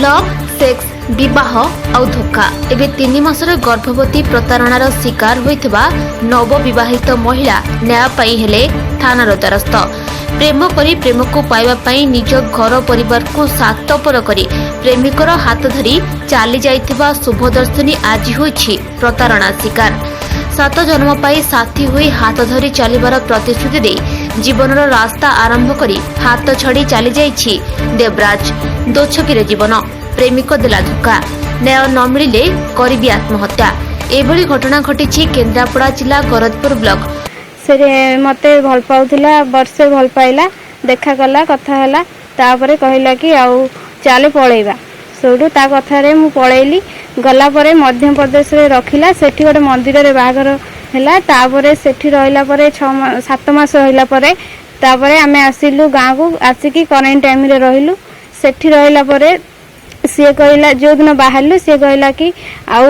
Love, sex, ବିବାହ ଆଉ ଧୋକା। ଏବେ 3 ମାସର ଗର୍ଭବତୀ ପ୍ରତାରଣାର ଶିକାର ହୋଇଥିବା ନବବିବାହିତ ମହିଳା ନ୍ୟାୟ ପାଇଁ ହେଲେ ଥାନାର ଦ୍ୱାରସ୍ଥ। ପ୍ରେମ କରି ପ୍ରେମକୁ ପାଇବା ପାଇଁ ନିଜ ଘର ପରିବାରକୁ ସାତପର କରି ପ୍ରେମିକର ହାତ ଧରି ଚାଲି ଯାଇଥିବା ଶୁଭଦର୍ଶିନୀ ଆଜି ହୋଇଛି ପ୍ରତାରଣା ଶିକାର। ସାତ ଜନ୍ମ ପାଇଁ ସାଥୀ ହୋଇ ହାତ ଧରି ଚାଲିବାର ପ୍ରତିଶ୍ରୁତି ଦେଇ ଜୀବନର ରାସ୍ତା ଆରମ୍ଭ କରି ହାତ ଛାଡ଼ି ଚାଲିଯାଇଛି ଦେବରାଜ। ଦୋଛକିରେ ଜୀବନ, ପ୍ରେମିକ ଦେଲା ଧୋକା। ନ୍ୟାୟ ନ ମିଳିଲେ କରିବି ଆତ୍ମହତ୍ୟା। ଏଭଳି ଘଟଣା ଘଟିଛି କେନ୍ଦ୍ରାପଡ଼ା ଜିଲ୍ଲା ଗରଦପୁର ବ୍ଲକ ସେ ମୋତେ ଭଲ ପାଉଥିଲା। ବର୍ଷେ ଭଲ ପାଇଲା, ଦେଖା କଲା, କଥା ହେଲା। ତାପରେ କହିଲା କି ଆଉ ଚାଲେ ପଳେଇବା। ସେଇଠୁ ତା କଥାରେ ମୁଁ ପଳେଇଲି। ଗଲା ପରେ ମଧ୍ୟପ୍ରଦେଶରେ ରଖିଲା। ସେଠି ଗୋଟେ ମନ୍ଦିରରେ ବାହାଘର ହେଲା। ତାପରେ ସେଠି ରହିଲା ପରେ 6, 7 ମାସ ରହିଲା ପରେ ତାପରେ ଆମେ ଆସିଲୁ ଗାଁକୁ। ଆସିକି କରେଣ୍ଟ ଟାଇମରେ ରହିଲୁ। ସେଠି ରହିଲା ପରେ ସିଏ କହିଲା, ଯୋଉଦିନ ବାହାରିଲୁ, ସିଏ କହିଲା କି ଆଉ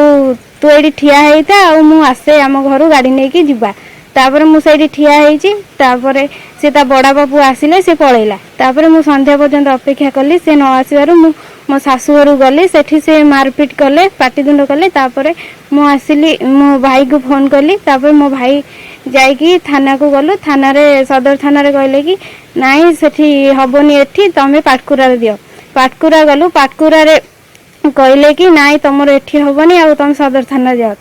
ତୁ ଏଇଠି ଠିଆ ହେଇଥା, ଆଉ ମୁଁ ଆସେ ଆମ ଘରୁ ଗାଡ଼ି ନେଇକି ଯିବା। ତାପରେ ମୁଁ ସେଇଠି ଠିଆ ହେଇଛି। ତାପରେ ସେ ତା ବଡ଼ ପୁଅ ଆସିଲେ, ସେ ପଳେଇଲା। ତାପରେ ମୁଁ ସନ୍ଧ୍ୟା ପର୍ଯ୍ୟନ୍ତ ଅପେକ୍ଷା କଲି। ସେ ନ ଆସିବାରୁ ମୁଁ ମୋ ଶାଶୁ ଘରକୁ ଗଲି। ସେଠି ସେ ମାରପିଟ କଲେ, ପାଟିତୁଣ୍ଡ କଲେ। ତାପରେ ମୁଁ ଆସିଲି, ମୋ ଭାଇକୁ ଫୋନ କଲି। ତାପରେ ମୋ ଭାଇ ଯାଇକି ଥାନାକୁ ଗଲୁ। ଥାନାରେ, ସଦର ଥାନାରେ କହିଲେ କି ନାଇଁ, ସେଠି ହବନି, ଏଠି ତମେ ପାଟକୁରାରେ ଦିଅ। ପାଟକୁରା ଗଲୁ। ପାଟକୁରାରେ କହିଲେ କି ନାଇଁ, ତମର ଏଠି ହବନି, ଆଉ ତମେ ସଦର ଥାନା ଯାଅ।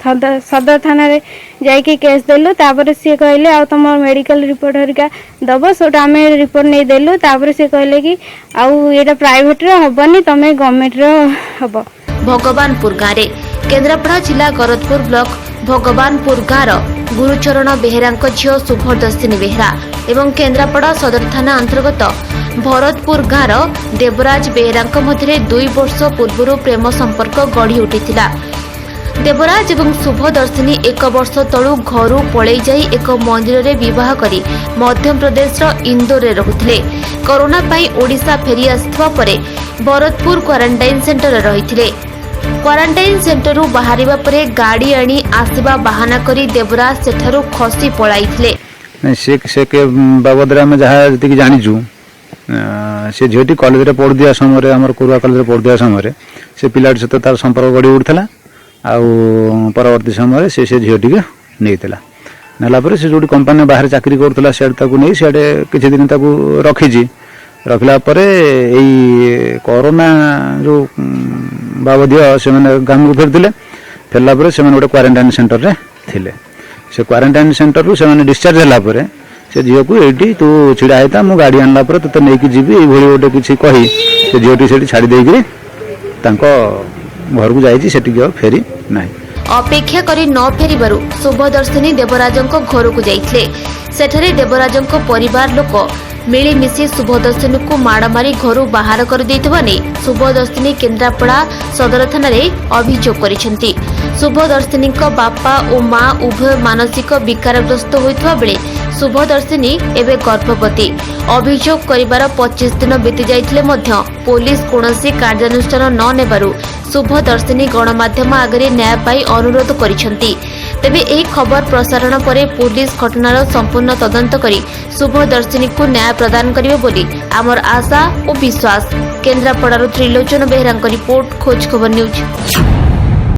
ସଦର ଥାନାରେ ଯାଇକି କେସ୍ ଦେଲୁ। ତାପରେ ସିଏ କହିଲେ ଆଉ ତମର ମେଡିକାଲ ରିପୋର୍ଟ ହରିକା ଦବ। ସେଇଟା ଆମେ ରିପୋର୍ଟ ନେଇ ଦେଲୁ। ତାପରେ ସିଏ କହିଲେ କି ଆଉ ଏଇଟା ପ୍ରାଇଭେଟର ହବନି, ତମେ ଗଭର୍ଣ୍ଣମେଣ୍ଟର ହବ। ଭଗବାନପୁର ଗାଁରେ, କେନ୍ଦ୍ରାପଡ଼ା ଜିଲ୍ଲା ଗରଦପୁର ବ୍ଲକ ଭଗବାନପୁର ଗାଁର ଗୁରୁଚରଣ ବେହେରାଙ୍କ ଝିଅ ଶୁଭଦର୍ଶିନୀ ବେହେରା ଏବଂ କେନ୍ଦ୍ରାପଡ଼ା ସଦର ଥାନା ଅନ୍ତର୍ଗତ ଭରତପୁର ଗାଁର ଦେବରାଜ ବେହେରାଙ୍କ ମଧ୍ୟରେ 2 ବର୍ଷ ପୂର୍ବରୁ ପ୍ରେମ ସମ୍ପର୍କ ଗଢ଼ି ଉଠିଥିଲା। ଦେବରାଜ ଏବଂ ଶୁଭଦର୍ଶିନୀ ଏକ ବର୍ଷ ତଳୁ ଘରୁ ପଳେଇ ଯାଇ ଏକ ମନ୍ଦିରରେ ବିବାହ କରି ମଧ୍ୟପ୍ରଦେଶର ଇନ୍ଦୋରରେ ରହୁଥିଲେ। କରୋନା ପାଇଁ ଓଡ଼ିଶା ଫେରି ଆସିଥିବା ପରେ ଭରତପୁର କ୍ୱାରେଣ୍ଟାଇନ୍ ସେଣ୍ଟରରେ ରହିଥିଲେ। କ୍ୱାରେଣ୍ଟାଇନ୍ ସେଣ୍ଟରରୁ ବାହାରିବା ପରେ ଗାଡ଼ି ଆଣି ଆସିବା ବାହାନା କରି ଦେବରାଜ ସେଠାରୁ ଖସି ପଳାଇଥିଲେ। ନାଇଁ, ସେ ବାବଦରେ ଆମେ ଯାହା ଯେତିକି ଜାଣିଛୁ, ସେ ଝିଅଟି କଲେଜରେ ପଢୁଥିବା ସମୟରେ, ଆମର କୁରୁଆ କଲେଜରେ ପଢୁଥିବା ସମୟରେ ସେ ପିଲାଟି ସହିତ ତାର ସମ୍ପର୍କ ଗଢ଼ି ଉଠିଥିଲା। ଆଉ ପରବର୍ତ୍ତୀ ସମୟରେ ସେ ସେ ଝିଅଟିକୁ ନେଇଥିଲା। ନେଲା ପରେ ସେ ଯୋଉଠି କମ୍ପାନୀ ବାହାରେ ଚାକିରି କରୁଥିଲା, ସିଆଡ଼େ ତାକୁ ନେଇ ସିଆଡ଼େ କିଛି ଦିନ ତାକୁ ରଖିଛି। ରଖିଲା ପରେ ଏଇ କରୋନା ଯୋଉ ବାବଦୀୟ ସେମାନେ ଗ୍ରାମକୁ ଫେରିଥିଲେ। ଫେରିଲା ପରେ ସେମାନେ ଗୋଟେ କ୍ୱାରେଣ୍ଟାଇନ୍ ସେଣ୍ଟରରେ ଥିଲେ। ସେ କ୍ୱାରେଣ୍ଟାଇନ୍ ସେଣ୍ଟରରୁ ସେମାନେ ଡିସଚାର୍ଜ ହେଲା ପରେ ସେ ଝିଅକୁ ଏଇଠି ତୁ ଛିଡ଼ା ହେଇଥା, ମୁଁ ଗାଡ଼ି ଆଣିଲା ପରେ ତୋତେ ନେଇକି ଯିବି, ଏଇଭଳି ଗୋଟେ କିଛି କହି ସେ ଝିଅଟି ସେଠି ଛାଡ଼ି ଦେଇକିରି ତାଙ୍କ ଘରକୁ ଯାଇଛି। ସେଠିକି ଆଉ ଫେରି ନାହିଁ। ଅପେକ୍ଷା କରି ନ ଫେରିବାରୁ ଶୁଭଦର୍ଶିନୀ ଦେବରାଜଙ୍କ ଘରକୁ ଯାଇଥିଲେ। ସେଠାରେ ଦେବରାଜଙ୍କ ପରିବାର ଲୋକ ମିଳିମିଶି ଶୁଭଦର୍ଶିନୀକୁ ମାଡ଼ ମାରି ଘରୁ ବାହାର କରିଦେଇଥିବା ନେଇ ଶୁଭଦର୍ଶିନୀ କେନ୍ଦ୍ରାପଡ଼ା ସଦର ଥାନାରେ ଅଭିଯୋଗ କରିଛନ୍ତି। ଶୁଭଦର୍ଶିନୀଙ୍କ ବାପା ଓ ମା ଉଭୟ ମାନସିକ ବିକାରଗ୍ରସ୍ତ ହୋଇଥିବା ବେଳେ ଶୁଭଦର୍ଶିନୀ ଏବେ ଗର୍ଭବତୀ। ଅଭିଯୋଗ କରିବାର 25 ଦିନ ବିତି ଯାଇଥିଲେ ମଧ୍ୟ ପୋଲିସ କୌଣସି କାର୍ଯ୍ୟାନୁଷ୍ଠାନ ନ ନେବାରୁ ଶୁଭଦର୍ଶିନୀ ଗଣମାଧ୍ୟମ ଆଗରେ ନ୍ୟାୟ ପାଇଁ ଅନୁରୋଧ କରିଛନ୍ତି। ତେବେ ଏହି ଖବର ପ୍ରସାରଣ ପରେ ପୋଲିସ ଘଟଣାର ସମ୍ପୂର୍ଣ୍ଣ ତଦନ୍ତ କରି ଶୁଭଦର୍ଶିନୀକୁ ନ୍ୟାୟ ପ୍ରଦାନ କରିବେ ବୋଲି ଆମର ଆଶା ଓ ବିଶ୍ୱାସ। କେନ୍ଦ୍ରାପଡ଼ାରୁ ତ୍ରିଲୋଚନ ବେହେରାଙ୍କ ରିପୋର୍ଟ, ଖୋଜ ଖବର ନ୍ୟୁଜ୍।